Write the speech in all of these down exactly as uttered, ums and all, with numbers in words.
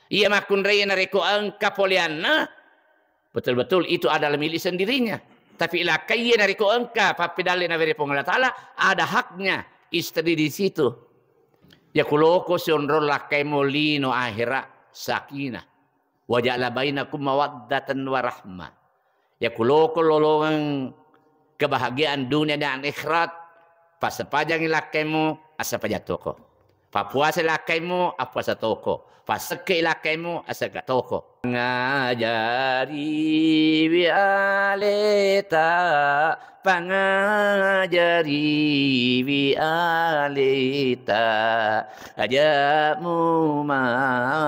Iya makkunrai narekko engka poleanna, betul-betul itu adalah milik sendirinya. Tapi lakkai iya narekko engka pappedalle nawere Puang Allah Ta'ala, ada haknya istri di situ. Yakuloko sionrong lakkaimu lino akhira, sakinah. Wa ja'ala bainakum mawaddatan wa rahmah. Yakuloko lolongeng kebahagiaan dunia dan akhirat, passapajangi lakkaimu, assapajang toko. Pappuasa lakkaimu, appuasa toko. Passekke lakkaimu, assegga toko. Ngajariwi aleta, pangajariwi aleta, aja mumatedde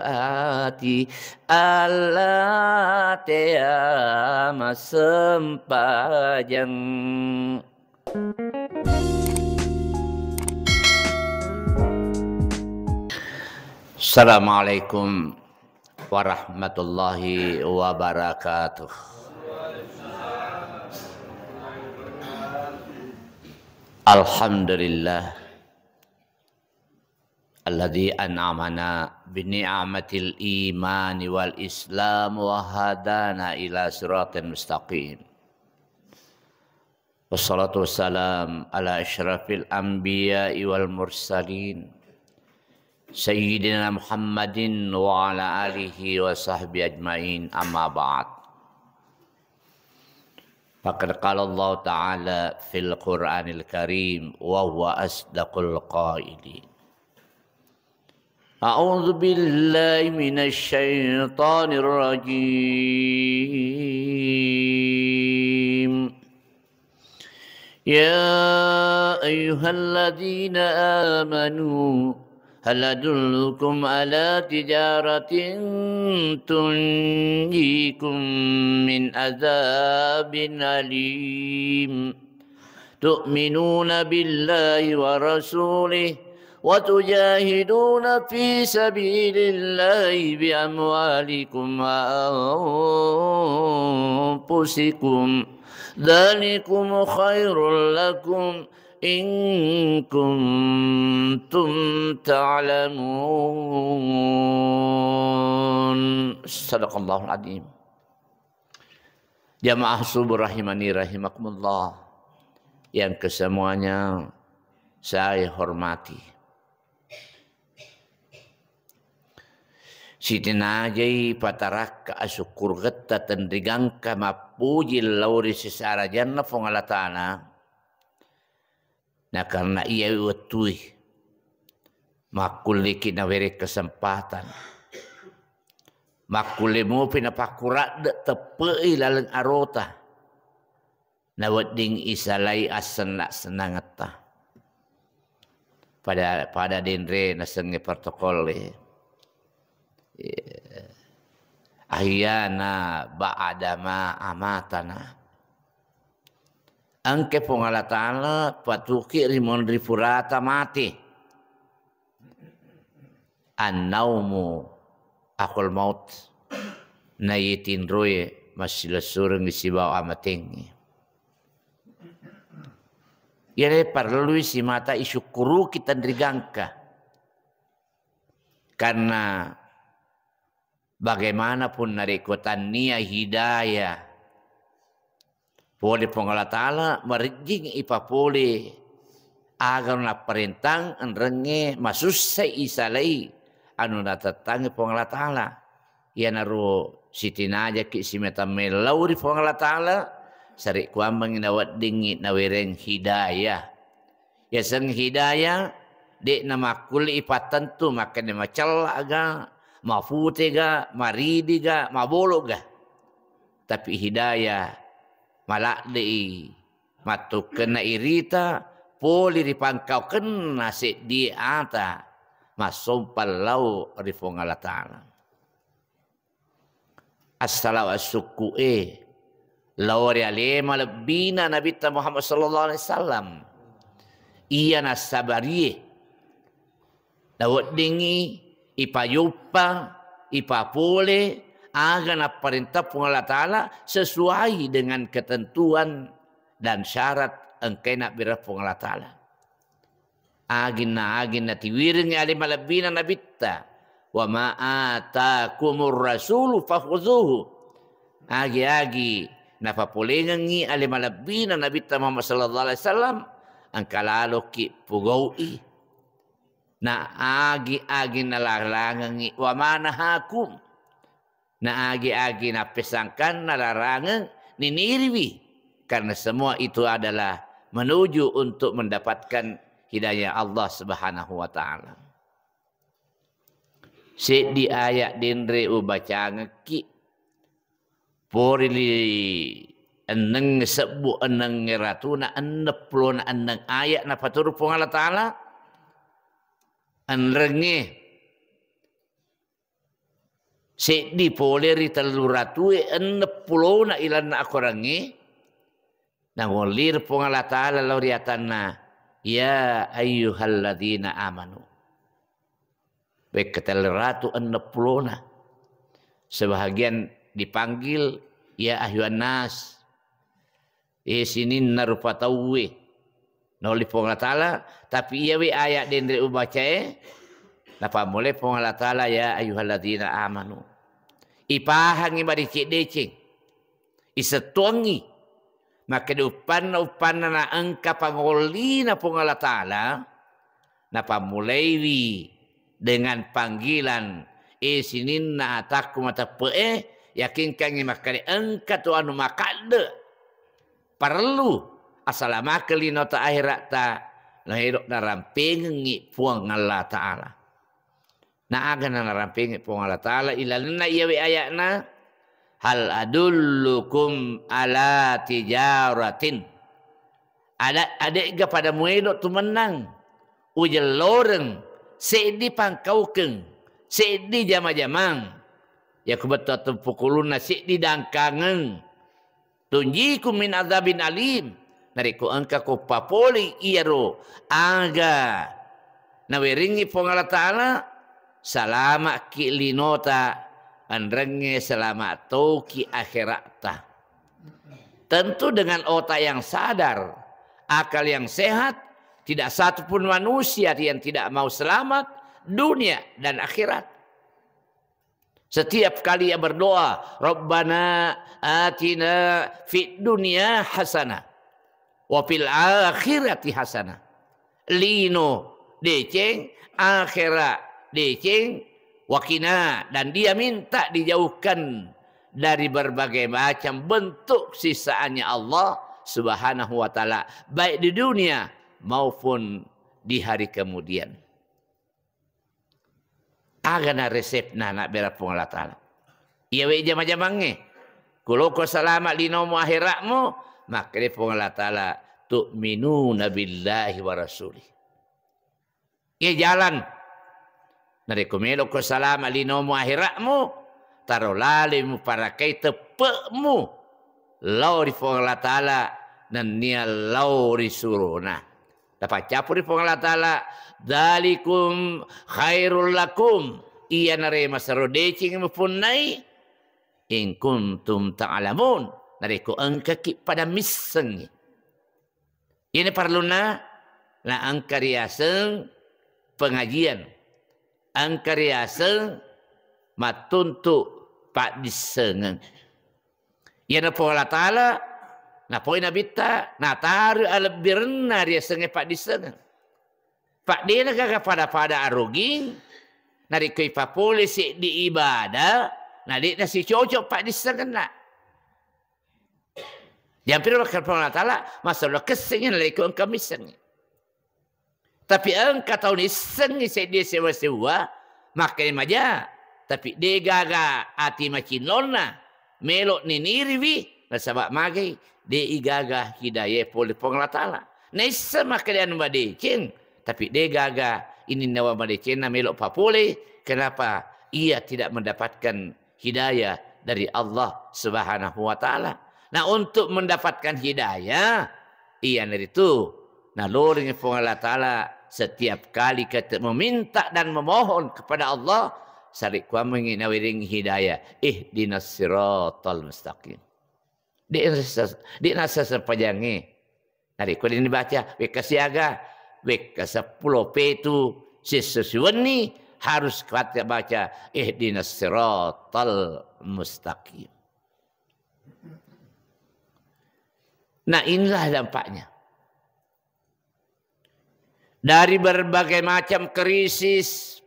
ati, allatea massempajang. Assalamualaikum warahmatullahi wabarakatuh. Alhamdulillah. Alladzi an'amana bi ni'matil imani wal islam wa hadana ila siratal mustaqim. Wassalatu wassalam ala asyrafil anbiya'i wal mursalin, Sayyidina Muhammadin wa ala alihi wa sahbihi ajmain, amma ba'd. Faqad qala Allah Ta'ala fil Qur'anil Karim wa huwa asdaqul qailin. A'udzu billahi minasy syaithanir rajim. Ya ayyuhalladzina amanu, hal adullukum ala tijaratin tunjikum min adzabin alim. Tu'minuna billahi wa rasulih wa tujahiduna fi sabilillahi bi amwalikum wa anfusikum. Dzalikum khairul lakum in kuntum ta'lamun. Sadaqallahul adzim. Jamaah subuh rahimani rahimakumullah, yang kesemuanya saya hormati. Sitinajai patarakka asukkurgetta tenrigangka mappuji lao ri sesarajanna Puang Allah Ta'ala. Na karena iyawi wettui makkulleki nawereng kesempatan, makkulle mopi napakkuradde teppe'i laleng arota, nawedding isalai assenna-sennangetta. Pada, pada denre nasengnge protokol e. Iya. Ahyana ba'da ma amatana. Engke Puang Allah Ta'ala patuki ri monri purata mate. Annaumu akul maut. Naiye tinroe massilessurengngi sibawa amatengnge. Iyana parellui simata isukkuruki tenrigangka. Karena bagaimanapun narekko tannia hidayah pole Puang Allah Ta'ala, marejjing ipapole aga napparentang enrengnge, masussai isalai anu natettangngi Puang Allah Ta'ala. Iyanaro sitinajaki simeta mellau ri Puang Allah Ta'ala, sarekkuammengngi naweddingngi nawereng hidayah. Yaseng hidayah, de'na makkulle ipattentu makkenna macella ga, mapute ga, maridi ga, mabolo ga. Tapi hidayah maladde'i, mattukkenna irita, poli ri pangkaukenna seddie ata, massompa lao ri Puang Allah Ta'ala. Assalawa sukku'e lao ri ale malebbina Nabitta Muhammad sallallahu alaihi wasallam. Iya nassabarie, naweddingngi ipajoppa, ipapole aga napparenta Puang Allah Ta'ala sesuai dengan ketentuan dan syarat engkae nabbere Puang Allah Ta'ala. Aginna, aginna tiwirengngi ale malebbina Nabitta, "Wa ma atakumur rasulu fakhuzuhu." Agi-agi napapolengengngi ale malebbina Nabitta Muhammad sallallahu alaihi wasallam, engka laloki pugau'i. Na agi-agi nalarangengngi, "Wa ma nahakum." Na agi-agi nappesangkanna larangeng, niniriwi, karena semua itu adalah menuju untuk mendapatkan hidayah Allah Subhanahu wa Ta'ala. Seddi ayat denre ubacangekki, pori li enneng sebbu enneng ratuna enneng pulona enneng ayat napaturu Puang Allah Ta'ala, enrengnge seddi pole ri tellu ratue enneng pulona ilanna akorangnge, nangolliri Puang Allah Ta'ala lao ri atanna, "Ya ayyuhalladzina amanu." Wekka tellu ratu enneng pulona. Sebahagian dipanggil, "Ya ayyuhan nas." Eh, sininna rupa tauwe. Naolli Puang Allah Ta'ala, tapi iyawe ayat denre ubacae, napammulai Puang Allah Ta'ala, "Ya ayyuhalladzina amanu." Ipahangi madeceng-deceng. Isettuangngi. Makkeda uppanna-uppanna na engka pangollina Puang Allah Ta'ala, napammulaiwi dengan panggilan, "Eh, sininna atakku mateppe'e, yakinkangngi makkeda engka tu anu makadde parellu asalamakeng linota ahera'ta, naedo narampengengngi Puang Allah Ta'ala." Na aga na narampengengngi Puang Allah Ta'ala ilalenna iyawe aya'na, "Hal adullukum ala tijaratin." Ada, adega pada muelo tu mennang ujelloreng seddi pangkaukeng, seddi jama-jamang. Yaku bettu attempukulunna seddi dangkangeng. "Tunjikum min adzabin alim." Narekko engka ko papolei iyaro aga nawerengngi Puang Allah Ta'ala, salama'ki linota, enrengnge salama' toki akhera'ta. Tentu dengan otak yang sadar, akal yang sehat, tidak satu pun manusia yang tidak mau selamat dunia dan akhirat. Setiap kali ia berdoa, "Rabbana atina fid dunya hasanah, wa fil akhirati hasanah." Lino deceng, akhirat deceng, wakina, dan dia minta dijauhkan dari berbagai macam bentuk siksaannya Allah Subhanahu wa Ta'ala, baik di dunia maupun di hari kemudian. Aga na resepna nabbera Puang Allah Ta'ala. Iyawe jama-jamangnge. Kuloko salama linomu ahera'mu, makkeda Puang Allah Ta'ala, "Tu'minuna billahi wa rasulih." Iya jalan. Narekko meloko salama linomu ahera'mu, taro lalemu parakai teppe'mu lao ri Puang Allah Ta'ala nennia lao ri surona. Napaccappuri Puang Allah Ta'ala, "Dzalikum khairul lakum." Iyanare masero deceng mupunnai, "in kuntum ta'lamun." Narekko engkaki pada missengngi. Ini parlunna na engka riaseng pengajian, engka riaseng mattuntu paddissengeng. Iyana Puang Allah Ta'ala, napoi Nabitta, nataroi alebbirenna riasengnge paddissengeng. Paddena gaga pada-pada aroging, narekko ipapole seddi ibadah, na de'na sicocok paddissengenna. Jampiro Puang Allah Ta'ala, masalah kessengi narekko engka missengi. Tapi engka tau nissengngi seddie sewwa-sewwa, makkeda maja. Tapi de gaga ati macinnonna, melo niniriwi, nasaba magai, de igaga hidayae pole Puang Allah Ta'ala. Naisseng makkeda anu madeceng, tapi de gaga ininnawa madecenna melo papole. Kenapa? Ia tidak mendapatkan hidayah dari Allah Subhanahu wa Ta'ala. Nah, untuk mendapatkan hidayah, iyanaritu nalorengngi Puang Allah Ta'ala setiap kali kita meminta dan memohon kepada Allah, sarekkuammengngi nawerengngi hidayah, ihdinas siratal mustaqim. De nasa, de nasa sempajangnge. Narekko de nibaca, wekka siaga, wekka seppulo petu, siesso siwenni, Harus kita baca ihdinas siratal mustaqim. Nah, inilah dampaknya. Dari berbagai macam krisis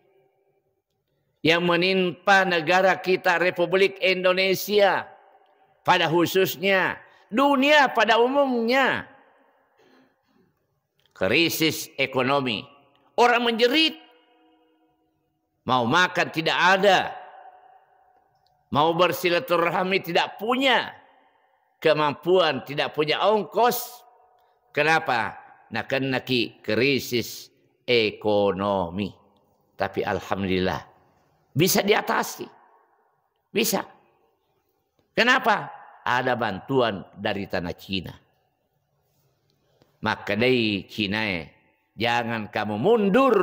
yang menimpa negara kita, Republik Indonesia pada khususnya, dunia pada umumnya, krisis ekonomi. Orang menjerit, mau makan tidak ada, mau bersilaturahmi tidak punya kemampuan, tidak punya ongkos. Kenapa? Nakennaki krisis ekonomi. Tapi alhamdulillah, bisa diatasi. Bisa. Kenapa? Ada bantuan dari tanah Cina. Makkedai Cinae, "Jangan kamu mundur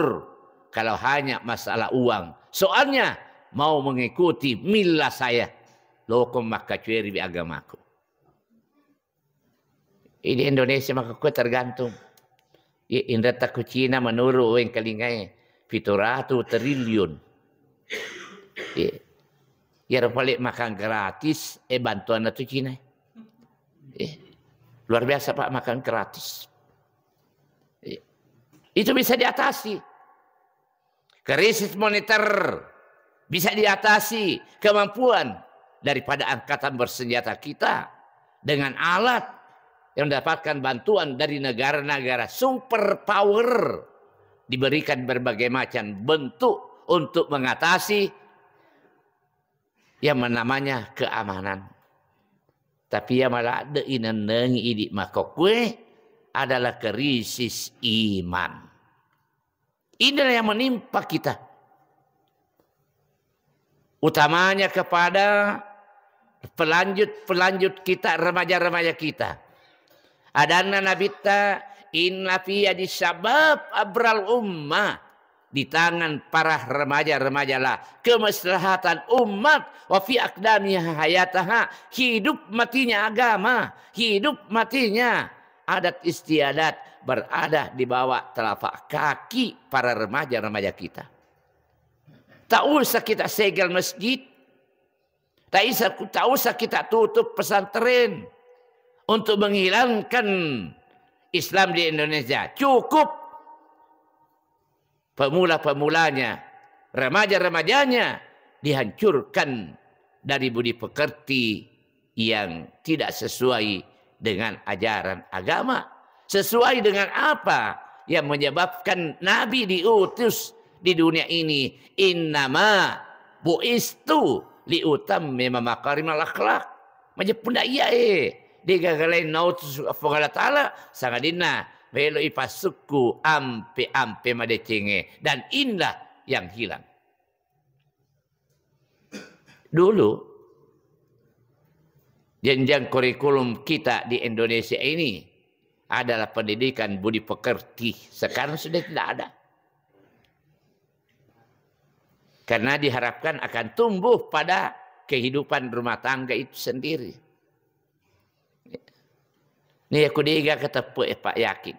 kalau hanya masalah uang. Soalnya mau mengikuti milla saya. Loko makkacueriwi agamaku." Di Indonesia maka kue tergantung. I-, inretta ku Cina menurut wengkalingae pitu ratu triliun. Iya. Iyaro pale makan gratis, eh, bantuanna tu Cina. Iya. Luar biasa, Pak, makan gratis. Iya. Itu bisa diatasi. Krisis moneter bisa diatasi kemampuan daripada angkatan bersenjata kita dengan alat yang mendapatkan bantuan dari negara-negara superpower, diberikan berbagai macam bentuk untuk mengatasi yang namanya keamanan. Tapi yang maladde inennengi idi makkokkoe adalah krisis iman. Inilah yang menimpa kita. Utamanya kepada pelanjut-pelanjut kita, remaja-remaja kita. Adanna Nabitta, "Inna fi yadi syabab abral ummah." Di tangan para remaja-remajalah kemaslahatan umat, "wa fi aqdamiha hayataha," hidup matinya agama, hidup matinya adat istiadat berada di bawah telapak kaki para remaja-remaja kita. Tak usah kita segel masjid, tak usah, tak usah kita tutup pesantren untuk menghilangkan Islam di Indonesia. Cukup pemula-pemulanya, remaja-remajanya dihancurkan dari budi pekerti yang tidak sesuai dengan ajaran agama. Sesuai dengan apa yang menyebabkan Nabi diutus di dunia ini? "Innama bu'istu liutammima makarimal akhlak." Majeppu nda iya, eh, degaga lain nautus Puang Allah Taala, sangadinna melo ipassukku ampe-ampe madecengnge, dan inilah yang hilang. Dulu, jenjang kurikulum kita di Indonesia ini adalah pendidikan budi pekerti. Sekarang sudah tidak ada. Karena diharapkan akan tumbuh pada kehidupan rumah tangga itu sendiri. Ini aku dega ketepu, eh, Pak, yakin.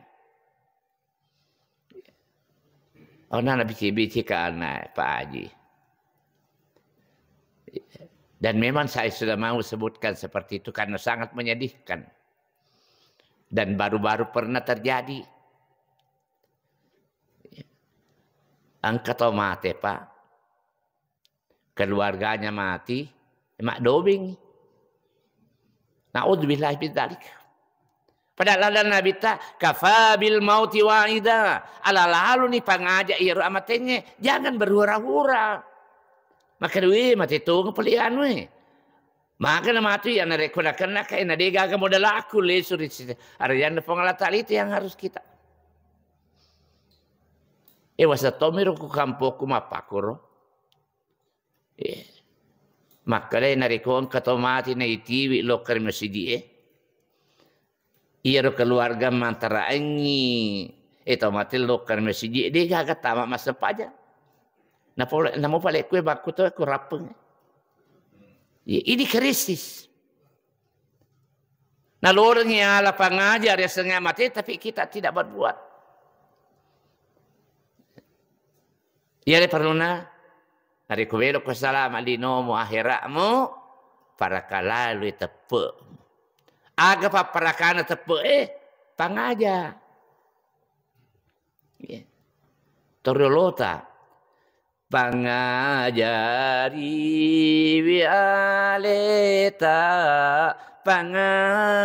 Oh, nah, bisi-bisi ke anak Pak Haji. Dan memang saya sudah mau sebutkan seperti itu karena sangat menyedihkan. Dan baru-baru pernah terjadi. Engka tau mate, Pak. Keluarganya mati, maddobing. Naudzubillahi min dzalik. Padahal ada Nabitta, "Kafa bil mauti wa'idha." Ala laluni pangaja iyaro amatengnge, jangan berhura-hura. Maka duwe mate tonga pelian we. Maka namatu ya narekko nakenna kae na degaga modalaku lesu ri sisi arajanna Puang Allah Taala, itu yang harus kita. Eh, wasa tomiro ku kampokku mappakoro. Eh, makkedai narekko engka tau mati naitiwi lokka ri masiji'e, iyaro keluarga mantaraengngi, eh, tau mati lokka ri masiji'e, degaga tama massempajang. Napole-, namo pale kue bakku to ku rappeng. Ya, ini krisis. Nalorengngi ala pangaja riasengnge mate, tapi kita tidak berbuat. Iyale parluna, narekko melokko salama linomu, ahera'mu, paraka laloi teppe'mu. Aga papparakana teppe'e? Pangaja. Iya. Torolota. Pangajariwi aleta, pangajariwi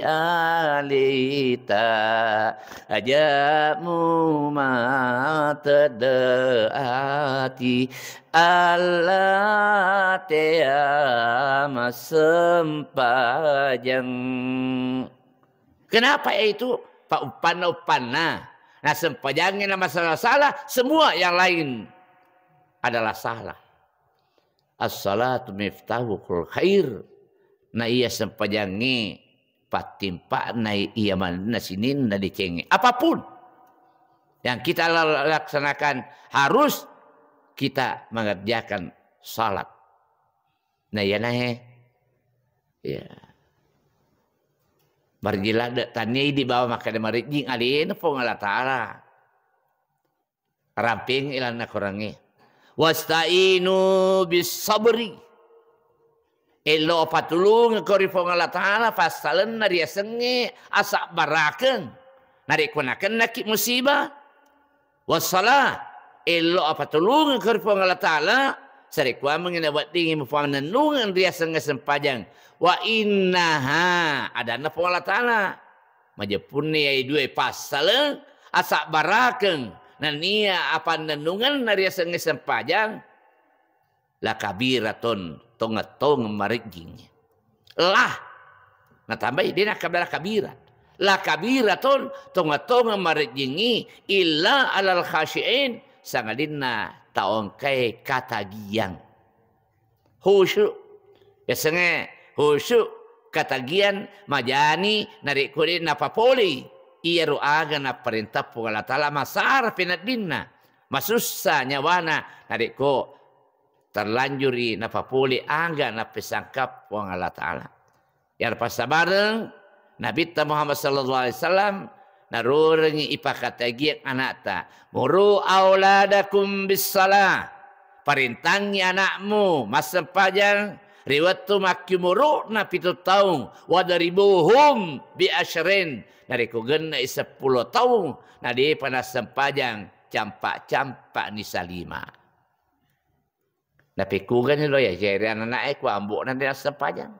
aleta, aja mumatedde ati, allatea massempajang. Kenapa itu? Pak uppanna-uppanna. Nah, sempajangnge na masalah salah, semua yang lain adalah salah. As-salatu miftahul khair. Na iya sempajangnge pattimpa'na iya manenna sininna decengnge. Apapun yang kita la-, laksanakan, harus kita mengerjakan salat. Nah, iyanae, ya. Marejjing ladde' tania idi bawa makkeda marejjing alena Puang Allah Ta'ala. Rampeng ilanna korangnge. Wasta'inu bis sabri. Elo patulungeng ko ri Puang Allah Ta'ala, passalenna riasengnge asabbarakeng. Narekko nakennaki musibah, wassalah, elo apatulungeng ko ri Puang Allah Ta'ala, sarekkuammengngi naweddingngi mupannennungeng riasengnge sempajang. Wa innaha, adanna Puang Allah Ta'ala, majeppunni iyae dua passaleng, asabbarakeng, nennia apannennungenna riasengnge sempajang, lakabiratun, tongeng-tongeng marejjingngi. Lah, natambai, de' nakkabela kabira. Lakabiratun, tongeng-tongeng marejjingngi, illa alal khasyiin, sangadinna tau engkae katagiang. Khusyuk. Yasengnge khusyuk, katagian, majani, narekko de' napapolei iyaro aga napparenta Puang Allah Ta'ala, masara peneddinna, masussa nyawana, narekko terlanjuri napapole aga napesangka Puang Allah Ta'ala. Iyaro passabareng Nabitta Muhammad sallallahu alaihi wasallam, narorengngi ipakatagiang ana'ta, "Muru auladakum bis-salah." Parentangngi ana'mu massempajang ri wettu makkiumuru'na pitu taung, "Wadribuhum bi asyrin." Narekko genne'i seppulo taung, na de'pa nassempajang, campa'-campa'ni salima. Napekkugani lo yajari anana'e ku ambo'na de' nassempajang.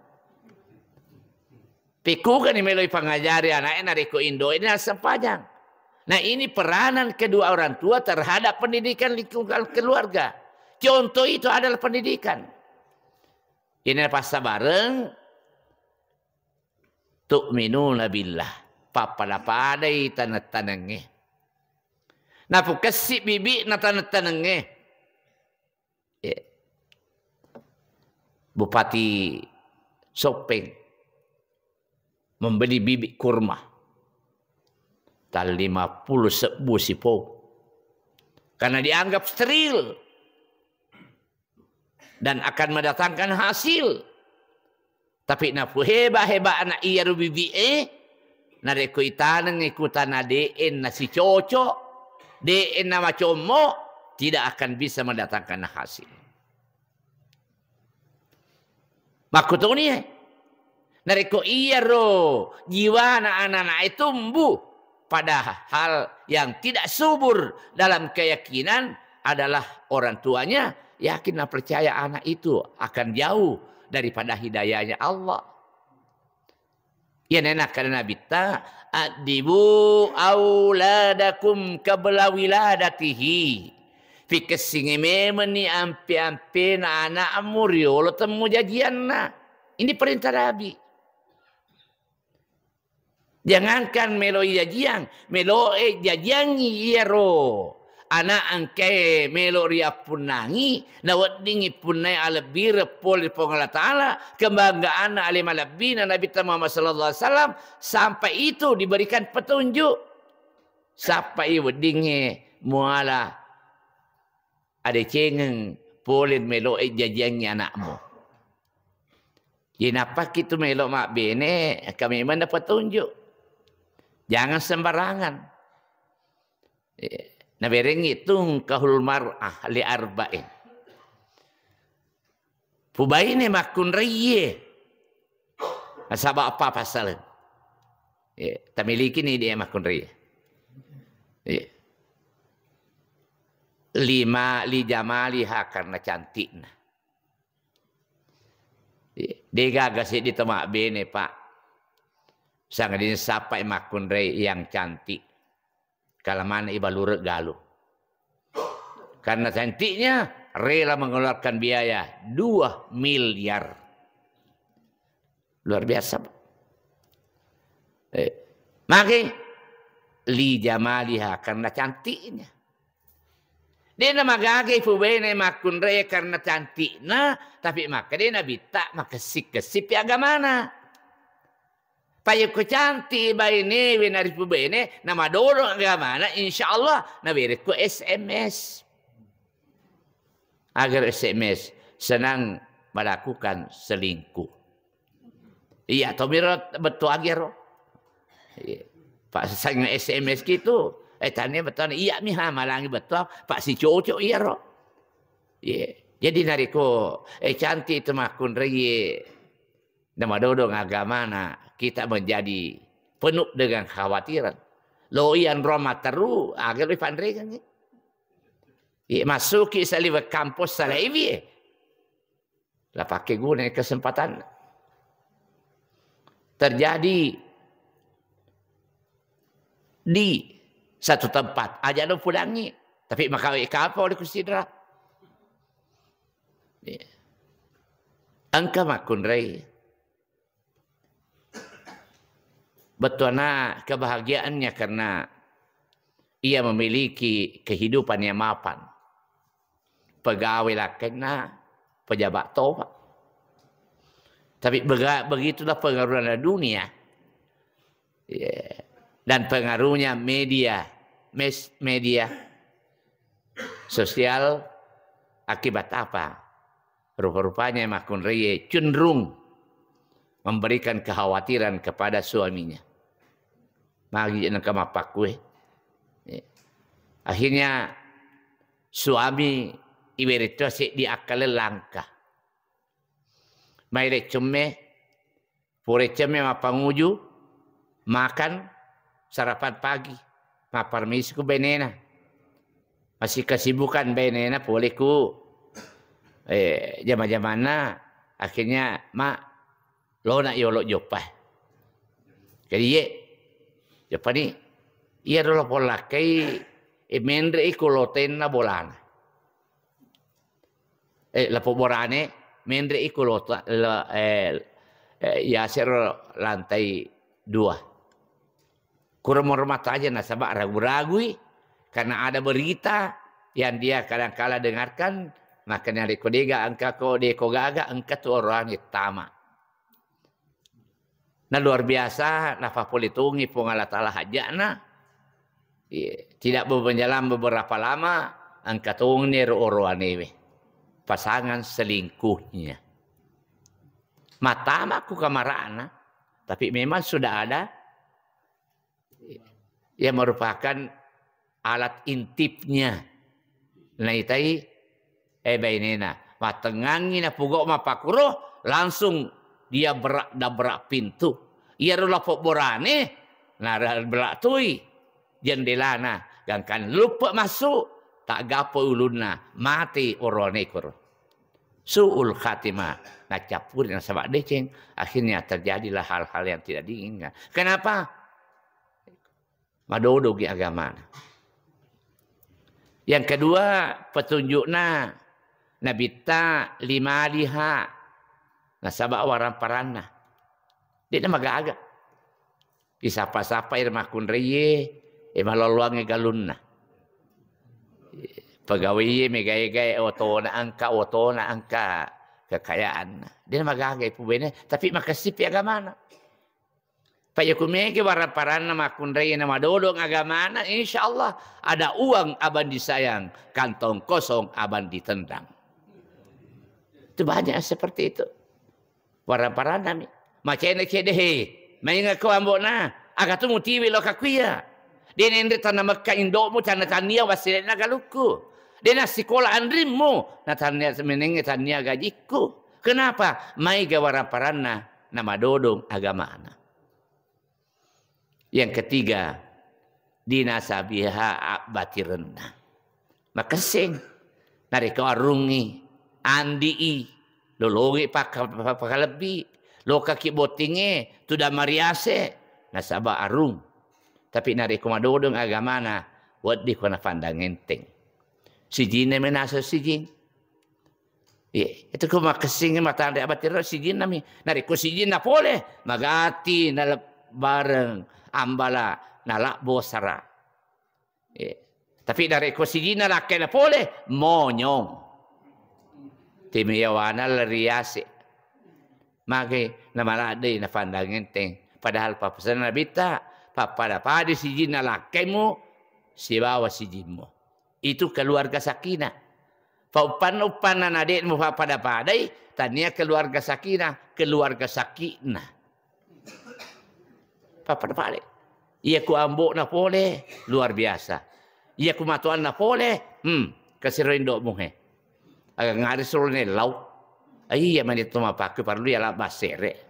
Pekkugani melo ipangajari ana'e narekko indo'e de' nassempajang. Nah, ini peranan kedua orang tua terhadap pendidikan lingkungan keluarga. Contoh itu adalah pendidikan. Ini passabareng, tu'minuna billah. Pappada-padai taneng-tanengnge. Napukessi bibi'na taneng-tanengnge. Eh, Bupati Soppeng membeli bibit kurma. Tang lima puluh sebbu sipou. Karena dianggap steril dan akan mendatangkan hasil. Tapi napuheba-heba'na iyaro bibi'e, narekko itanengngi ku tana de'e nasicoco, de'e namacommo, tidak akan bisa mendatangkan hasil. Makkutoni e. Narekko iyaro jiwana anana'e tumbuh, padahal yang tidak subur dalam keyakinan adalah orang tuanya, yakin dan percaya anak itu akan jauh daripada hidayahnya Allah. Iyana nakkeda Nabitta, "Addibu auladakum qabla wiladatihi." Pikessingi memenni ampe-ampena ana'mu riolo temmu jajianna. Ini perintah Nabi. Jangankan melo jajiang, meloe jajiangngi iyaro ana engkae melo riappunnangi, naweddingngi punnae alebbireng pole ri Puang Allah Ta'ala, kebanggaanna ale malebbina Nabitta Muhammad sallallahu alaihi wasallam, sampai itu diberikan petunjuk. Sappai weddingnge muala adecengeng pole meloe jajiangngi ana'mu. Jadi nappakki tu melo mabbene, engka memang na petunjuk. Jangan sembarangan. Eh, Naberengngi tungkahul mar'ah li arba'in. Pubaine makkunraie. Nasaba apa pasal? Iya, tamiliki ni dia makkunraie. Iya. Lima, li jamaliha, karena cantikna. Iya. Degaga seddi tau mabbene, Pak. Sangadinna sappai makkunrai yang cantik. Kala maneng ibalureng galu. Karena cantiknya rela mengeluarkan biaya dua miliar. Luar biasa, Pak. Eh, mage li jamaliha, karena cantiknya. De'na magaga ipubaine makkunrai karena cantikna, tapi makkeda Nabitta makessing-kessing pi agamana. Payakko cantik bainewe naripubaine, namadodong agamana, insya Allah nawerekko S M S. Agar S M S, senang melakukan selingkuh. Iya, tomiro bettuang iyaro. Iya. Pak sesang S M S gitu. Eh, tania bettuang, iya miha malangi bettuang, Pak si cocok iyaro. Iya. Jadi nariko, eh, cantik itu makkunrai, namadodong agamana, kita menjadi penuh dengan khawatiran. Lo iyan roma teru, aga lo ipanregang. Iya, masuki saliweng kampus salaiwi. La pake guna kesempatan. Terjadi di satu tempat, aja lo pudangi, tapi makawe kapa oleh kusidra. Iya. Engka makkunrai. Bettuanna kebahagiaannya karena ia memiliki kehidupan yang mapan. Pegawai lakkainna, pejabat topa. Tapi bega-, begitulah pengaruhnya dunia. Iya. Dan pengaruhnya media, mes-, media sosial, akibat apa? Rupa-rupanya makkunraie cenderung memberikan kekhawatiran kepada suaminya. Magi nengka mappakkue. Iya. Akhirnya suami iweretto seddi akkale langka. Maire cemme, pura cemme mappanguju, makan, sarapan pagi, mapparmisi ku benena. Masih kesibukan benena pole ku, eh, jama-jamanna, akhirnya, "Ma, lona yolo joppa." Jadi, ye, joppa ni, iya dolo polakkai, eh, menre iko lotenna bolana. Eh, lapobborane, menre iko lota-, la-, eh, eh, yasero lantai dua. Kurang menghormat aja nasaba ragu-ragui karena ada berita yang dia kadangkala dengarkan, maka narekko dega engka ko, deko gaga, engka tu orang tama. Na luar biasa, nafapolitongi Puang Allah Ta'ala haja'na. Iya, tidak berjalan beberapa lama, engka tongni ro oroanewe. Pasangan selingkuhnya. Matama ku kamarana, tapi memang sudah ada yang merupakan alat intipnya. Naitai, eh, bainena. Mattengangi napogau mappakuro, langsung dia berak-dabrak pintu. Iyaro lapobborane, nara-, berak tui jendelana. Gangkan luppe masuk, tak gapo ulunna, mati oroane koro. Su'ul khatimah, nacappuri nasaba deceng, akhirnya terjadilah hal-hal yang tidak diinginkan. Kenapa? Madodogi agamana. Yang kedua, petunjukna Nabitta limaliha, nasaba waramparanna. De'na magaga. Isapa-sapai ri makkunraie, e, maloloangnge galunna. Pegawai e mega-egae otona engka, otona engka kekayaanna. De'na magaga ipubaine, tapi makessipi agamana. Payakku mega waramparanna makkunraie na madodong agamana, insya Allah ada uang abang disayang, kantong kosong abang ditendang. Itu banyak seperti itu. Waramparanna mi. Macena cede he. Mainga ko ambo'na. Aga tu mutiwi lo kakuya. De' nenre tanna mekka indo'mu, tanna tannia wassele'na galukku. De' nassikola anrimmu, na tannia semenengnge tannia gajikku. Kenapa? Maega waramparanna namadodong agamana. Yang ketiga, dinasabiha abbatirenna. Makessing. Narekko arungngi, andi'i, lolongi pakka-, pakkalebbi, lokaki bottingnge, tudang mariase, nasaba arung. Tapi narekko madodong agamana, weddikko napandang enteng. Sijinna menasa sijing. Iya, itu ko makessing matanre abbatirenna sijinna mi. Narekko sijinna pole, magatti nalebbareng ambala nalabbo sara. Iya. Tapi narekko sijinna lakkaina pole, monyong. Timiyawana leriase. Mage namaladdei napandang enteng. Padahal pappasenna Nabitta, pappada-pada sijinna lakkaimu sibawa sijimmu. Itu keluarga sakinah. Fa uppanna-uppanna na de' mupada-padai, tania keluarga sakinah, keluarga sakinah. Pappada-padai. Iya ku ambo'na pole, luar biasa. Iya ku matoanna pole, hmm, kasiro indo'mu he. Aga ngari solo nellau. Iya mani to mapakku parlu iya la basere.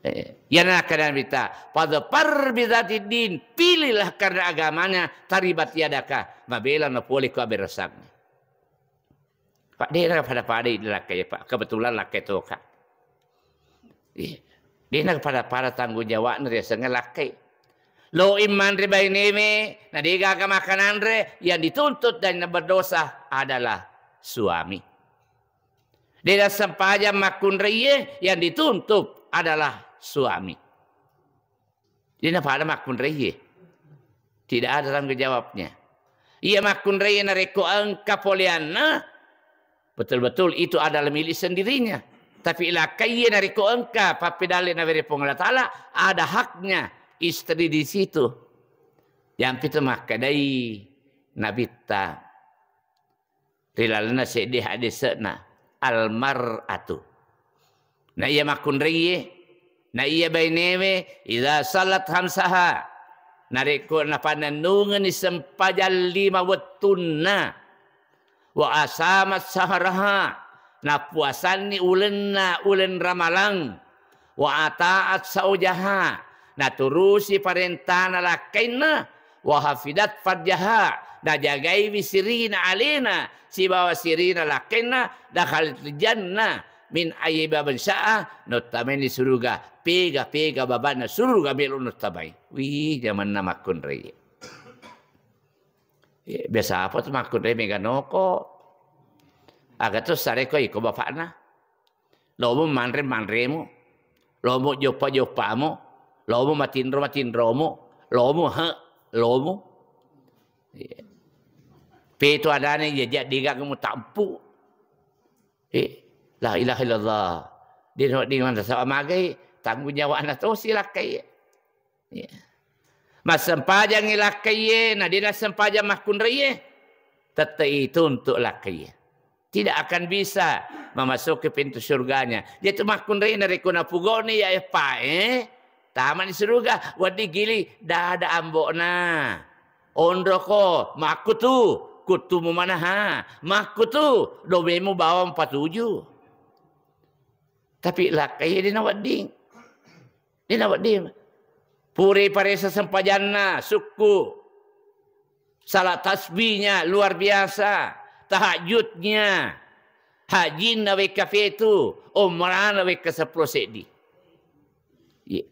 Eh, iyana nakkeda Nabitta, "Fadhfar bidzatid din," pilihlah karena agamanya, taribat yadaka, mabela na pole ko aberesangnge. Pak, de' na pada-pada lakkai, Pak. Kebetulan lakkai toka. Iya. De' na pada-pada tanggung jawabna riasengnge lakkai. Lo immanre bainewe, na de' gaga makananre, yang dituntut dan yang berdosa adalah suami. De' nassempajang makkunraie, yang dituntut adalah suami. De' napada makkunraie. Tidak ada tanggung jawabnya. Iya makkunraie narekko engka poleanna, betul-betul itu adalah milik sendirinya. Tapi lakkaie narekko engka pappedalle nawere Puang Allah Ta'ala, ada haknya istri di situ. Yang itu makkedai Nabitta. Ri lalenna seddi hadese'na, al-mar'atu. Na iya makkunraie, na iya bainewe, idza sallat khamsaha, narekko napannennungenni sempajang lima wettunna, wa asamat syahraha, napuasanni ulenna, uleng Ramalang, wa ata'at zaujaha, naturusi parentana lakkainna, wa hafidat farjaha, najagaiwi sirina alena sibawa sirina lakkainna, dakhalat jannah min ayyi babin sya'a, nauttamani suruga pega-pega babanna suruga melo nauttamai. Wih, jamanna makkunrai. Eh, biasa apa tu makkunrai mega noko. Aga tu sareko iko bapakna. Lomo manre-manremu, lomo joppa-joppamu, lomo matinro-matinromu, lomo he, lomo. Iya. Petu adane jaja digaga mutampu. Eh, la ilaha illallah. Dino, dino, sama magai tanggung jawabna tosi lakkai. Iya. Massempajangngi lakkaiye, na de nassempajang makkunraiye, tette itu untuk lakkaiye. Tidak akan bisa memasuki pintu surganya. Jadi makkunrai narekko napugoni ya epae, tamani suruga, wedding gili dada ambo'na. Onroko, makkutu, kuttumu manaha, makkutu, domemu bawang patuju. Tapi lakkai de nawedding. De nawedding. Pura paresa sempajanna, sukku. Salat tasbihnya luar biasa. Tahajudnya. Hajinna wekka fetu. Umrahna wekka seppulo seddi. Iya.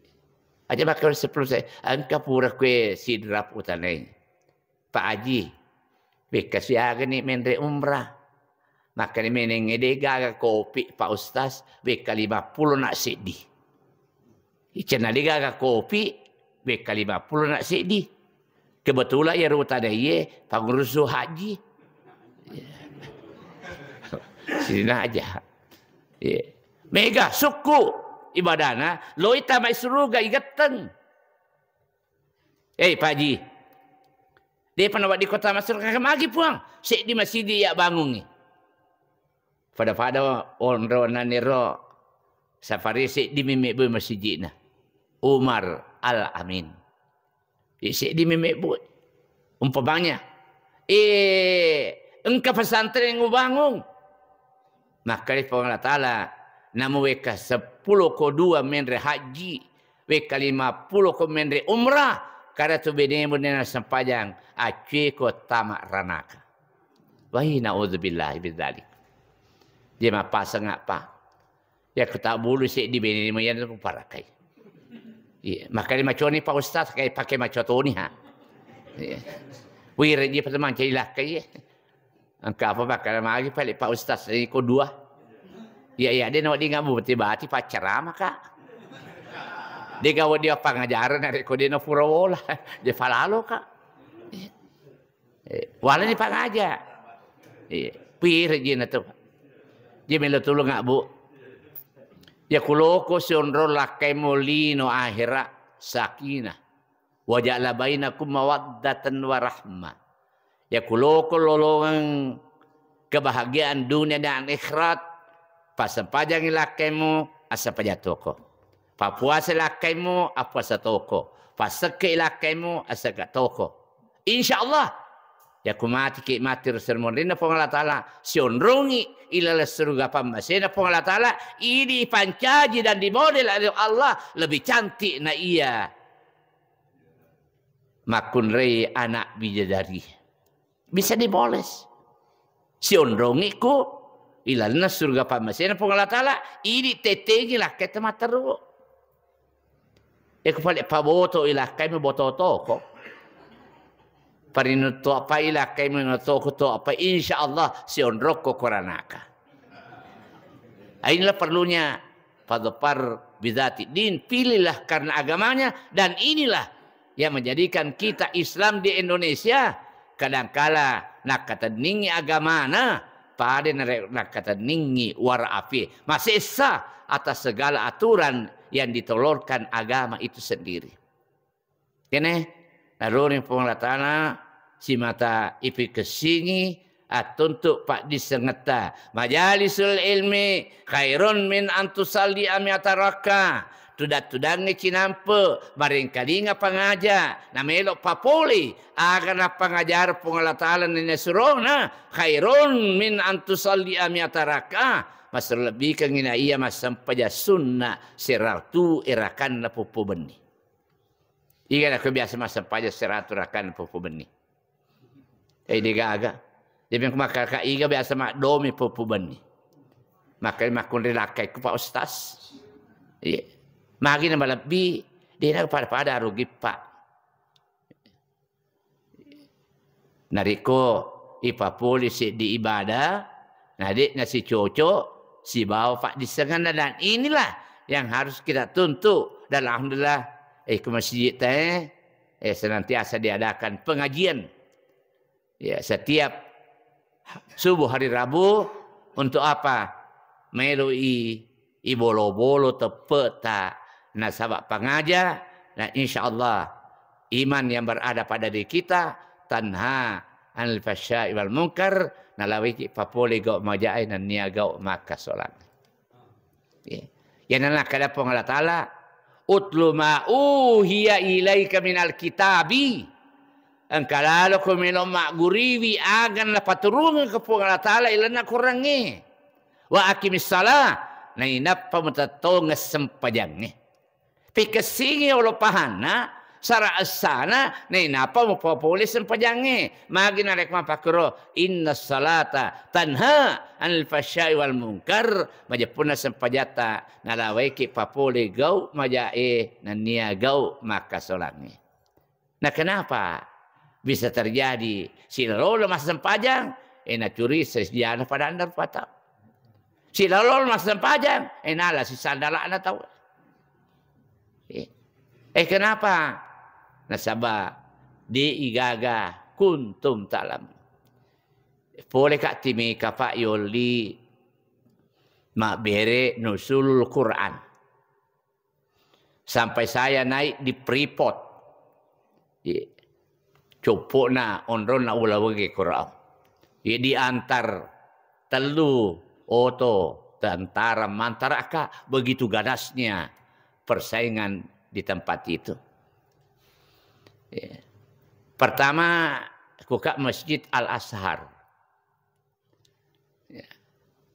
Aja makkeda seppulo seddi. Engka pura kue sidrap utanai. Pak Haji, wekka siagani menre umrah. Makkani menengnge de gaga kopi, Pak Ustaz, wekka lima pulo na seddi. Icenna de gaga kopi, wekka lima pulo na seddi. Kebetulan ya ruta de iye pangurusu haji. Sini aja. Iya. Mega sukku ibadana, loi tamai suruga igetteng. Eh, Pak Haji, depa nawedding kota Mesir, kaka magi, Puang? Seddi masiji ya bangungi. Pada-pada onro naniro safari seddi mimmi boy masijina. Umar Al Amin. Seddi memebbu. Umpamanya, eh, engka pesantren ubangung. Makkeda Puang Allah Ta'ala, namu wekka seppulo ko dua menre haji, wekka lima pulo ko menre umrah, kada tu benemu nena sempajang, acue ko tama ranaka. Wai, naudzubillahi min dzalik. Dia mapasang apa? Ya, kutabbulu seddi benemu, iya, parakai. Iya, makanya maconi Pak Ustaz, kayak pakai macotoni, ha. Iya. Wira ji perteman cari lakkai, iya. Engka apa bakal magi pale Pak Ustaz ini ko dua. Iya, iya, dia nawak dia ngabu bati-bati pacarama, Kak. Dia gawa dia pangajaran, narekko dia na pura wola. Dia falalo, Kak. Iya. Eh, walani pangaja. Iya, pira jina tu. Dia melo tulung, Bu. Ya kuloko sionro lakkai molino akhira sakinah. Wa ja'ala bainakum mawaddatan wa rahmah. Ya kuloko lolongang kebahagiaan dunia dan akhirat, passempajangi lakkaimu, assempajang toko. Papuasa lakkaimu, appuasa toko. Passekke lakkaimu, assegga toko. Insya Allah, ya kumatiki mati ro sermonrinna Puang Allah Ta'ala, sionrongi ilaleng suruga pammasena Puang Allah Ta'ala, ini pancaji dan dimodel oleh Allah lebih cantik na iya makkunrai anak bidadari. Bisa diboles. Sionrongi ku ilaleng suruga pammasena Puang Allah Ta'ala, ini tetengi lakkai temateru. Eko pale paboto ilakkai mi boto toko. Parinutto apa ilakkai mi no toko to apa, insya Allah sionrokko koranaka. Ah, inilah perlunya fadfar bidzati din, pilihlah karena agamanya, dan inilah yang menjadikan kita Islam di Indonesia kadangkala nakkatenningi agamana, pada nare-, nakkatenningi wara api. Masessa atas segala aturan yang ditolorkan agama itu sendiri. Kene, naroni Puang Allah Ta'ala simata ipikessingi attuntu paddissengetta. Majalisul ilmi khairun min antusalli amiata rakka. Tudang-tudangnge cinampe, marengkalinga pangaja, namelo papole aga nappangajar Puang Allah Ta'ala nena surona, khairun min antusalli amiata rakka. Maselebbikengi na iya massempajang sunna seratu erakanna puppu benni. Iga nako biasa massempajang seratu rakan puppu benni. Eh, degaga. Jadi makaka iga biasa maddomi puppu benni. Maka makkunri lakkai ku Pak Ustaz. Iya. Magi na malebbi, dena pada-pada rugi, Pak. Narekko ipapole seddi ibadah, na de'na sicoco sibawa paddissengenna, dan inilah yang harus kita tuntut. Dan alhamdulillah, eh, ke masjid teh, eh, senantiasa diadakan pengajian. Ya, setiap subuh hari Rabu untuk apa? Meloi ibolo-bolo teppe'ta nasaba pangaja, na insyaallah iman yang berada pada diri kita tanha anil fahsya'i wal munkar, nalaweki papole gau majae nennia gau makkasolang. Iya. Yana nakkeda Puang Allah Ta'ala, "Utlu ma uhiya ilaika minal kitabi." Engka laloko melo magguriwi aga napaturungeng ke Puang Allah Ta'ala ilalenna Korangnge. Wa aqimis shalah, nainappa mutettongeng sempajangnge. Pikessingi olo pahanna, sara essana, nainappa mupapole sempajangnge. Magi narekko mappakkuro, "Inna salata tanha anil fahsya'i wal munkar." Majeppunna sempajatta nalawaiki papole gau majae nennia gau makkasolangnge. Nah, kenapa bisa terjadi silalolo massempajang, eh, nacuri sejana pada anda rupa tau. Silalolo massempajang, eh, nala sisandalana tau. Eh, eh, kenapa? Nasaba de igaga kuntum ta'lam. Pole ka timika, Pak, yolli mabbere nusulul Quran. Sampai saya naik di Freeport. Iya. Coppo'na onronna ulawengnge Quran. Iya, diantar tellu oto tentara mantaraka, begitu ganasnya persaingan di tempat itu. Ya. Pertama, kuka Masjid Al Azhar. Ya.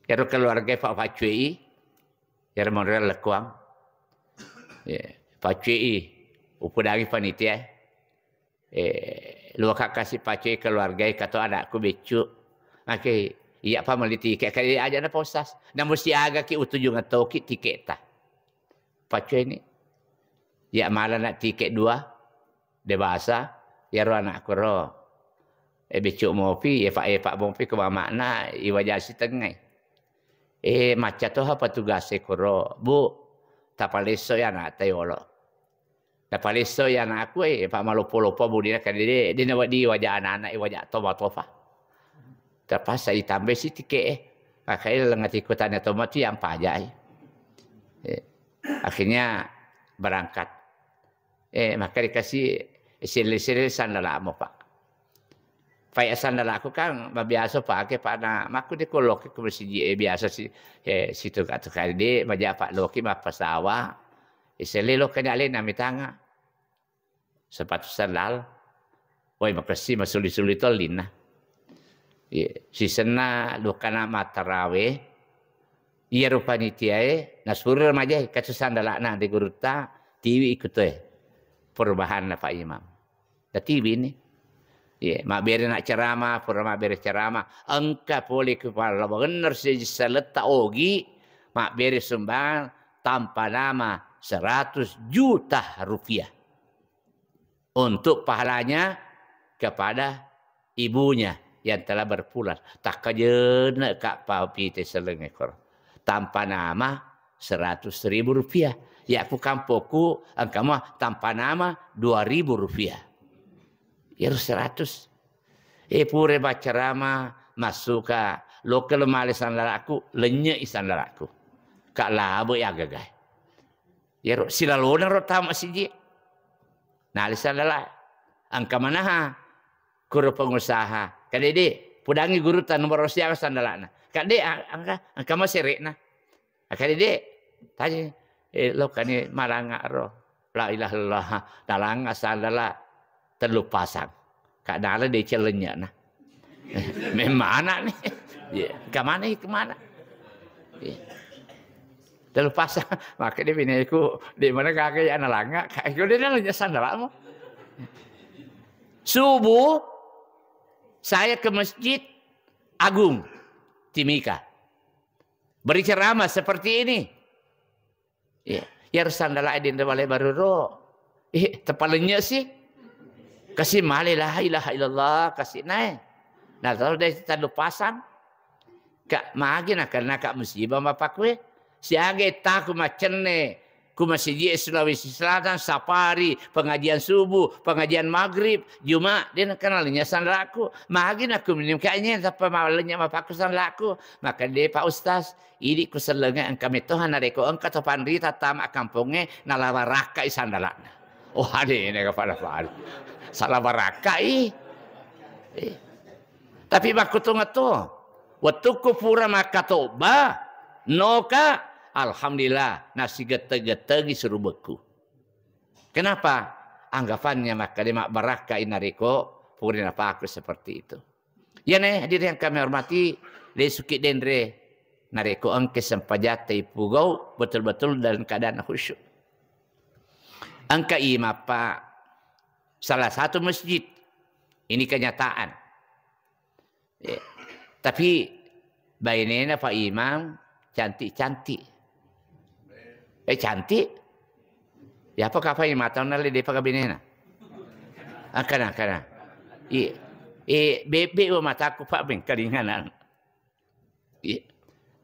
Ero keluarga Pak Facui, ero model lekuang. Ya. Facui, upudangi panitia. Eh, luaka kasi Facui keluarga, kato anakku beccu. Oke, iya pa meli tiket kali aja na posas. Namun siaga ki utuju ngetoki tiket ta. Facui ini. Ya malah nak tiket dua. De basa, iyaro anakku ro. E beccu mopi, epa-epa mopi ke mamakna, iwaja sitengngai. Eh, macca toha petugas e koro, Bu, tapalesso ya anak ta yolo. Tapalesso ya anakku, eh, pa maloppo-loppo budina kan de, de nawedding iwaja anak-anak, iwaja toma tofa. Terpaksa itambai si tiket e. Makanya lengan tiku tanya toma tu yang pajak e. Eh, akhirnya berangkat. Eh, maka dikasih sele-sele sandalamo, Pak. Fai sandalaku kan mabiasa pake, Pak, na makku di koloki ku masiji, eh, biasa si, eh, situ katu kali di maja, Pak, loki mappasawa. Eh, sele lo kanya alena mitanga. Sepatu sandal. Woi, makessi masuli-suli to linna. Iya, sisenna lukkana mattarawe, iyaro panitiae nasuro majae, kacu sandala'na de gurutta, tiwi ikutue perubahanna Pak Imam. Tatiwi ni. Iya, mabbere na ceramah, pura mabbere ceramah, engka pole kepala bener sejissa letta ogi, mabbere sumbangan tanpa nama seratus juta rupiah. Untuk pahalanya kepada ibunya yang telah berpulang. Takkajenne ka papite seleng ekor. Tanpa nama seratus ribu rupiah. Ya ku kampokku engka mua tanpa nama dua ribu rupiah. Iyaro seratus. Eh, pure baccarama massuka lokal male sandalaku, lenye i sandalaku. Ka labo ya gagai. Iyaro silalona ro tama siji. Nali sandala. Engka manaha kuro pengusaha. Kadede, pudangi guru tanu barosi aga sandalana. Kade, a-, angka, angka maserekna. Kadede, tanya, eh, lo kani malanga ro. La ilaha illallah. Nalanga sandala tellu pasang. Kak nala de celennya na. Memana nih. Iya, kemana, kemana? Iya. Tellu pasang, maka dia bineku, di mana kakek ya nalanga, kak itu dia nanya sandalamu. Subuh, saya ke Masjid Agung, Timika. Beri ceramah seperti ini. Iya. Iyaro sandala e dinre wale baruro. Eh, tepalennye si. Kasi male la ilaha illallah, kasi nae. Nah, terus dia tadu pasang. Kak, magi na karena kak musibah mapakue. Siaga taku macenne. Ku masiji Sulawesi Selatan, safari, pengajian subuh, pengajian maghrib, Jumat, dia kenalnya sandalaku. Magi na ku minim kayaknya, tapi malenya mapaku sandalaku. Maka dia, Pak Ustaz, idi ku sellengnge engka mettoha narekko engka to panrita tama kampongnge nalawarakkai sandala'na. Oh, ade ne kepada Pak. Salah barakkai. Eh. Tapi makkutonga to, wettukku pura makkatobba, noka, alhamdulillah, nasigette-gettengi surubekku. Kenapa? Anggapannya makkade mabbarakka inariko pura napaku seperti itu. Iyane, hadirin yang kami hormati, lesuki denre, narekko engke sempajatta ipugau betul-betul dalam keadaan khusyuk. Engka imappa salah satu masjid. Ini kenyataan. Eh, tapi bainena Pak Imam cantik-cantik. Eh, cantik. Ya apa kapa imam tau nale depa kabinena? Akana, akana. I, eh, bebe wa mataku Pak bengkalinganan. Iya.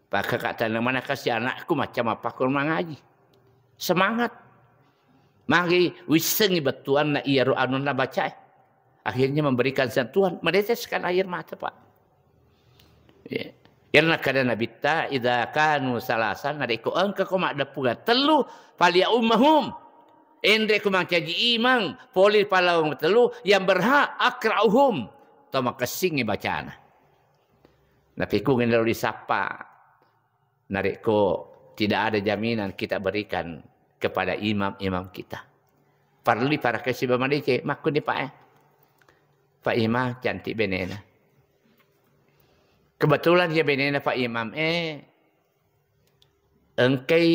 Pakka ka tana mana kasi anakku macam apa kurang ngaji. Semangat. Magi wissengi bettuanna iyaro anunna bacae. Akhirnya memberikan sentuhan, meneteskan air mata, Pak. Iya. Karena kada Nabitta, "Idza kanu salasan," narekko engka ko maddeppungan tellu, "falya ummahum." Enre ko mancaji imang, poli palawang tellu, yang berhak akra'uhum. To makessingi bacana. Napikung elo disappa. Narekko tidak ada jaminan kita berikan kepada imam-imam kita. Parellu parakka sibawa madeceng, makkunni Pak e. Pak Imam cantik benena. Kebetulan iya benena Pak Imam e, engkai,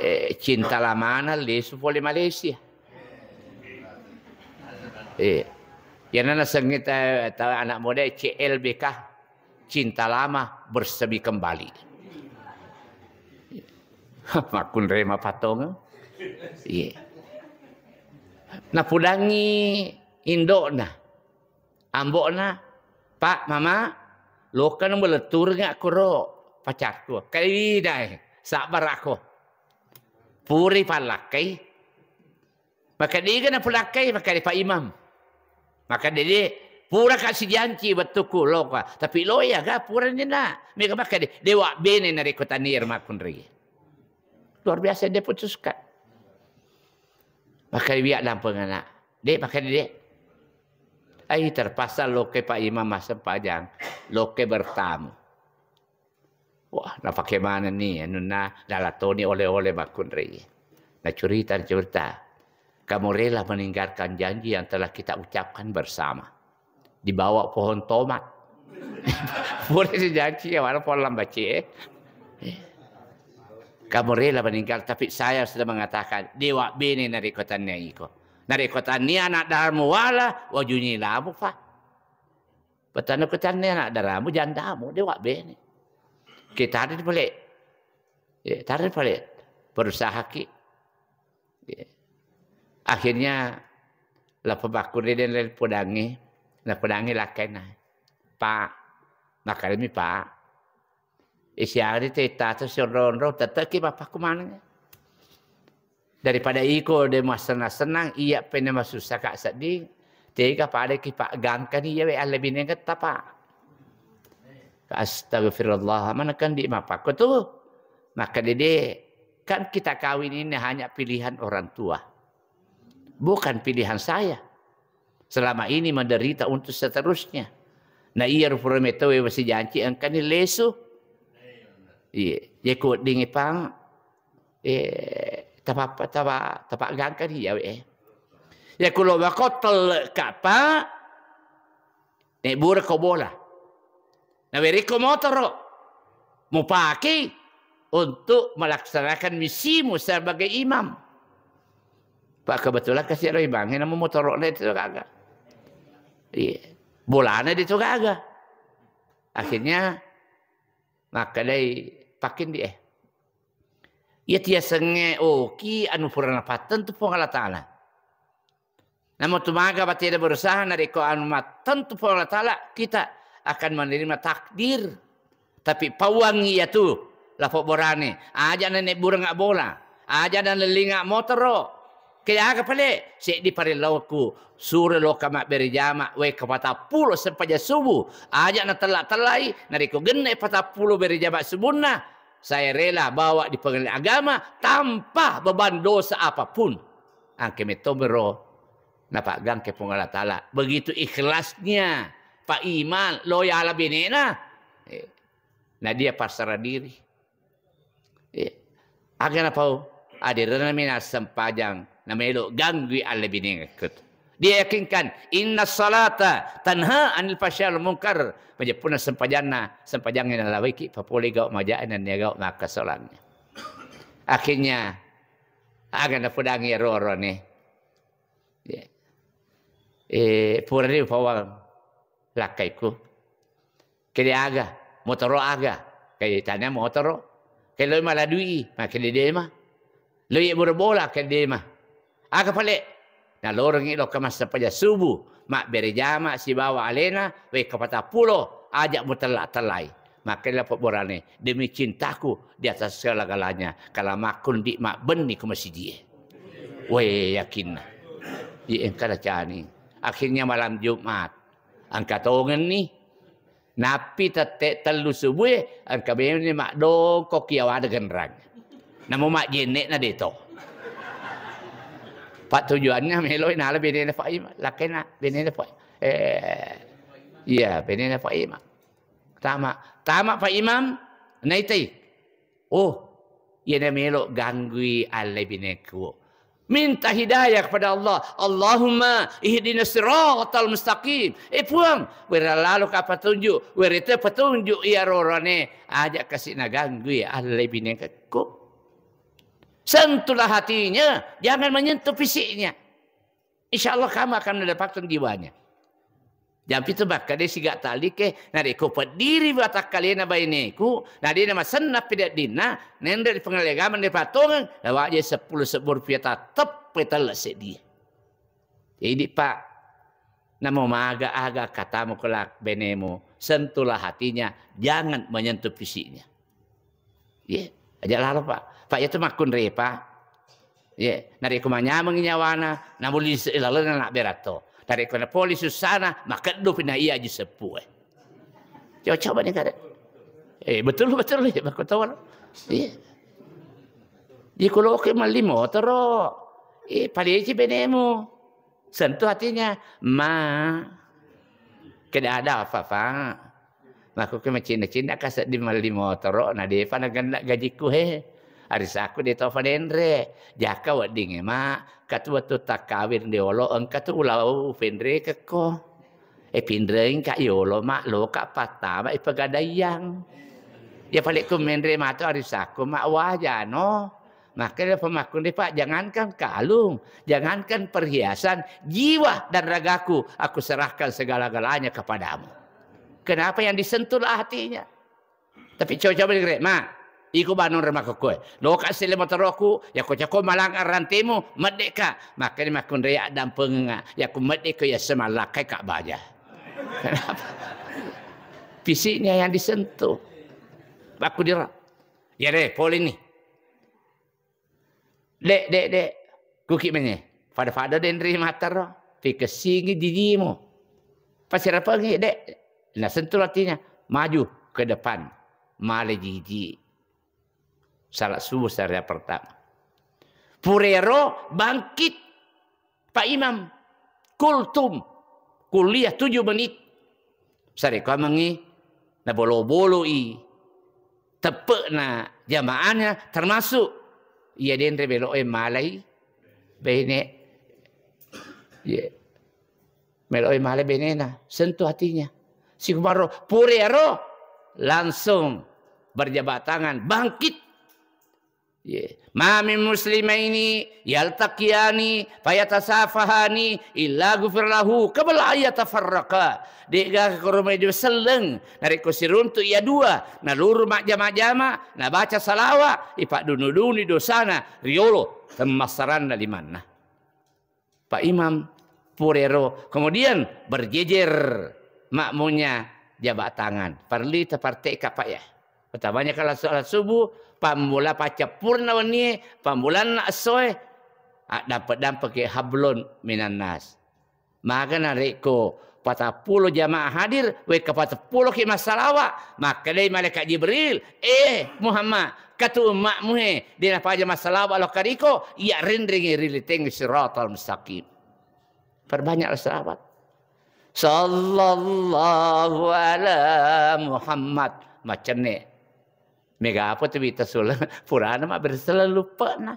eh, cinta lamana lesu pole Malaysia. Eh, iyana nasengnge ta-, ta-, anak muda C L B K, cinta lama bersemi kembali. Makkunrai mapatongeng. Iya. Napudangi indo'na. Ambo'na, "Pak, Mama, lokkana malettureng akkoro pacarku." Kaidae, sabbara'ko. Puri pallakkai. Maka dega napulakkai, maka di Pak Imam. Maka dede, pura ka sijanci wettukku loka. Tapi lo ya ga pura ni na. Mega maka de, dewa bene narekko tania makkunrai. Luar biasa dia putuskan. Maka dia bilang penganak. Dek, maka dia, dek. Ai, terpaksa loke Pak Imam massempajang, loke bertamu. Wah, napake manenni anunna, nalatoni oleh-oleh makkunrai. Nacurita, nacurita. Kamu rela meninggalkan janji yang telah kita ucapkan bersama. Di bawah pohon tomat. Boleh dijanji ya, walaupun lambat, eh. Kamu rela meninggal, tapi saya sudah mengatakan, dewa bene narekko tania iko. Narekko tania anak daramu wala, wajungi lamu, Pak. Petana ko tania anak daramu, jandamu, dewa bene. Kita ada di balik. Ya, tarik balik. Berusaha ki. Ya. Akhirnya, lapor bakku di dan podangi, nah podangi lakena. Pak, makarimi Pak. Isi hari teta tu si onro-onro, teteki bapakku maneng. Daripada iko de masenang-senang, iya pene masussa ka sedding. Tega pada ki Pak gangkani iya we alle binengetta, Pak. Astagfirullah, mana kan di mapakko tu? Maka dede, kan kita kawin ini hanya pilihan orang tua. Bukan pilihan saya. Selama ini menderita untuk seterusnya. Nah, iya rupura metowe wasijanci engkani lesu. Iya, ya kuddingi pang. Eh, tapa, tapa, tapa gangkani ya, eh. Ya kulo bakotol kapa, ne bura ko bola. Naweriko motoro, mupake untuk melaksanakan misimu sebagai imam. Pak, kebetulan kasih ro imam, namu motoro itu gaga. Iya. Bolana itu gaga. Akhirnya, maka dai pakin di, eh. Iya tiasengnge oki anu pura napattentu Puang Allah Ta'ala. Namo tu maga bateda berusaha narekko anu mattentu Puang Allah Ta'ala, kita akan menerima takdir. Tapi pauang iya tu, lapobborane, aja na nebbureng bola, aja na lellinga motoro. Ke aga pale, seddi parellauku, suro loka mabbere jama, wekka patappulo sempajang subuh, aja na tella-tellai, narekko genne patappulo bere jama subunna, saya rela bawa di pengadilan agama tanpa beban dosa apapun. Angke metto bro, napaggangke Puang Allah Ta'ala. Begitu ikhlasnya Pak Imam, loyal benena. Eh, nah dia pasrah diri. Eh, aga napau, aderenami nassempajang, namelo ganggui alle binengekku. Dia yakinkan, inna salata tanha anil fahsya wal munkar. Majeppunna sempajanna, sempajangnge nalaweki papole gau majae nennia gau makkasolangnge. Akhirnya, aga napodangi ero-erone. Ya. Eh, purani upawang lakkaiku. Kede aga, motoro aga, kede tania motoro. Kede loi mala dui, ma kede dema. Loi bura bola, kede dema. Aga pale, nalorengi lokka massempajang subuh, mabbere jama sibawa alena, wekka patappulo, aja mutella-tellai. Makkedai lapobborane, demi cintaku di atas segala-galanya, kala makkundi mabbenni ko masijie. Weh, yakinna. Iya engka nacani. Akhirnya malam Jumat, engka tongenni. Nappi tette tellu subue, engka bene maddongko ki awana genrang. Namo majjenne'na deto. Pak tujuannya meloi nala benena Pak Imam, lakkena benena Pak. Eh, iya, benena Pak Imam. Tama, tama Pak Imam, naitai. Oh, iyana melo ganggui alle binekku. Minta hidayah kepada Allah. Allahumma ihdinas siratal mustaqim. Eh, Puang, wera lalo ka petunjuk, wera te petunjuk iya rorane, aja kasi naganggu ya Allah binengkekko. Sentuhlah hatinya, jangan menyentuh fisiknya. Insya Allah kamu akan mendapatkan jiwanya. Jampi tu makkeda siga talike, narekko peddiri watakkalena baineku, na de na masenna pededdinna, nenre di pengale agama de patongeng, nawaje seppulo sebbu rupiah tattep petelle seddie. Jadi, Pak, namo maga-aga katamu kelak benemu, sentuhlah hatinya, jangan menyentuh fisiknya. Ye, aja lalo, Pak. Pak, itu makkunre, Pak. Ye, narekko manyameng nyawana, namuli se-, lalena nak beratto. Narekko napoli sussana, makeddo pina iya aji seppu, eh. Coba, coba nih, kada. Eh, betul, betul, ya, baku tahu. Iya. Di kulo ke mali motoro. Eh, paleci benemu. Sentuh hatinya, "Ma, tidak ada apa-apa." Makkuke macinna-cinna ka sedding melli motoro, na depa nagenna gajiku he. Arisaku de to fanenre. Jaka weddingnge, Ma, katu wettu takkawin riolo engka tu ulau fenrekekko. E pinrengka yolo, Ma, loka pattama ipegadaiang. Ya palekku menre matu arisaku, Ma, wajano. Makanya pemakkunre, Pak, jangankan kalung, jangankan perhiasan, jiwa dan ragaku, aku serahkan segala-galanya kepadamu. Kenapa yang disentuhlah hatinya? Tapi coba-coba dengar, Ma, iko banong remakkoe. Loka sele motoroku, ya ko cako malang rantemu, medeka. Makanya makkunre ya dampenga, ya ku medeko ya semalakai kak baja. Kenapa? Fisiknya yang disentuh. Aku dira. Ya deh, poli nih. Dek, dek, dek, kuki menye. Pada-pada denri mataro, pikessingi jijimu. Pasirapengi, dek. Nah, sentuh hatinya, maju ke depan. Male jiji. Salat subuh sehari pertama. Purero bangkit. Pak Imam, kultum, kuliah tujuh menit. Sarekkuammengngi nabolo-boloi teppe'na jamaahnya, termasuk iya denre melo'e malai bene. Iya. Melo'e malai benena, sentuh hatinya. Sikumaro purero langsung berjabat tangan, bangkit. Ye. Ma min muslimaini yaltaqiyani fayatasafahani illa ghufira lahu qabla an yatafarraqa. De'gaga koromai dua selleng, narekko siruntu iya dua, naluru majjama-jama, nabaca salawa, ipaddunu-duni dosana riolo temmassaranna limanna. Pak Imam, purero. Kemudian berjejer makmumnya jabat tangan. Parellu taparte'ka, Pak, ya. Utamanya kalau sholat subuh, pammula paccappurna wennie, pammulanna essoe, addampe-dampeke hablon minan nas. Maka narekko patappulo jamaah hadir, wekka patappuloki massalawa, makkedai malaikat Jibril, "Eh, Muhammad, katu ummakmu he, de napaja massalawa lokka riko, iya renrengi ri litengnge siratal mustaqim." Perbanyaklah salawat. Sallallahu ala Muhammad. Macenne. Mega apa tu bita sulang? Purana ma berselalu pena.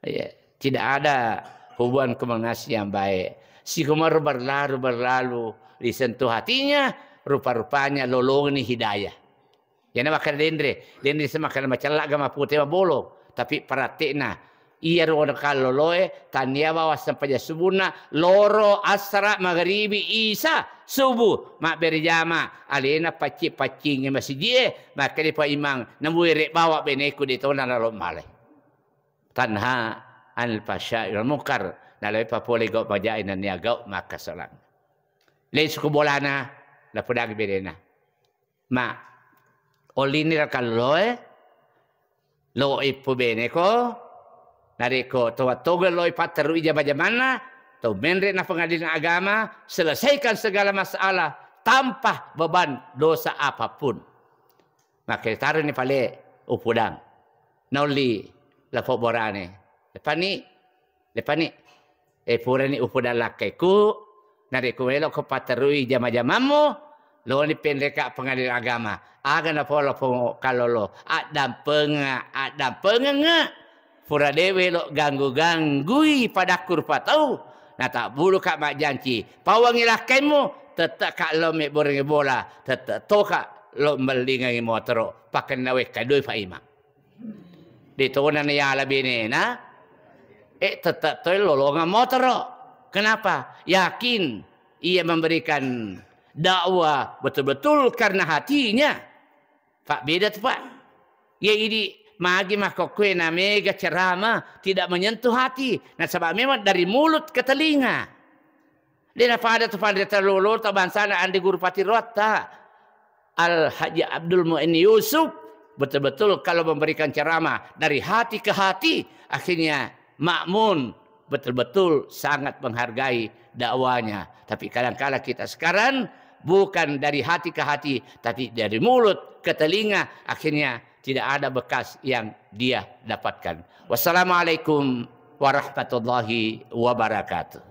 Ya, tidak ada hubungan komunikasi yang baik. Sikumar berlalu, berlalu, disentuh hatinya, rupa-rupanya lolongni hidayah. Yana makkeda denre, denre semakkeda macella ga mapute mabolong. Tapi paratte'na, iyaro kalloloe, tania bawang sempajang subunna, loro, assara, magaribi, isa, subuh, mabbere jama, alena paccing-paccingi masijie, makkeda pa imang, namuere bawa beneku de tona lalo male. Tanha anil fahsya'i wal munkar, nalai papole gau majae nennia gau makkasalang. Lesu ku bolana, lapudagi bedena. Ma, olinni rakalloloe, lo ippu beneko, narekko towa togel lo ipatterui jama-jamanna, to menre na pengadilan agama, selesaikan segala masalah tanpa beban dosa apapun. Maka taroni pale upudang. Naolli lapobborane. Pani Lepani, eh, purani upodang lakkaiku, narekko melokko patterui jama-jamammu, loni penreka pengadilan agama. Aga napolo pongo kallolo, addampengeng, addampengengnge. Pura dewe lo ganggu-ganggui padakku rupa tau, natabbuluka majjanci, pawangi lakkaimmu, tette'ka lo mebborengngi bola, tette' toka lo mellingengngi motoro, pakenna wekka doi Pak Imam. De tona nayala benena, eh, tette' toi lolongang motoro. Kenapa? Yakin ia memberikan dakwah betul-betul karena hatinya. Pak, beda tuh, Pak. Ya, idi magi makkokkoe na mega ceramah tidak menyentuh hati. Nasaba memang dari mulut ke telinga. De napada tu panrita lolo ta bangsana Andi Guru Patiroatta. Al Haji Abdul Muin Yusuf betul-betul kalau memberikan ceramah dari hati ke hati, akhirnya makmun, betul-betul sangat menghargai dakwanya. Tapi kadang-kala kita sekarang bukan dari hati ke hati, tapi dari mulut ke telinga, akhirnya tidak ada bekas yang dia dapatkan. Wassalamualaikum warahmatullahi wabarakatuh.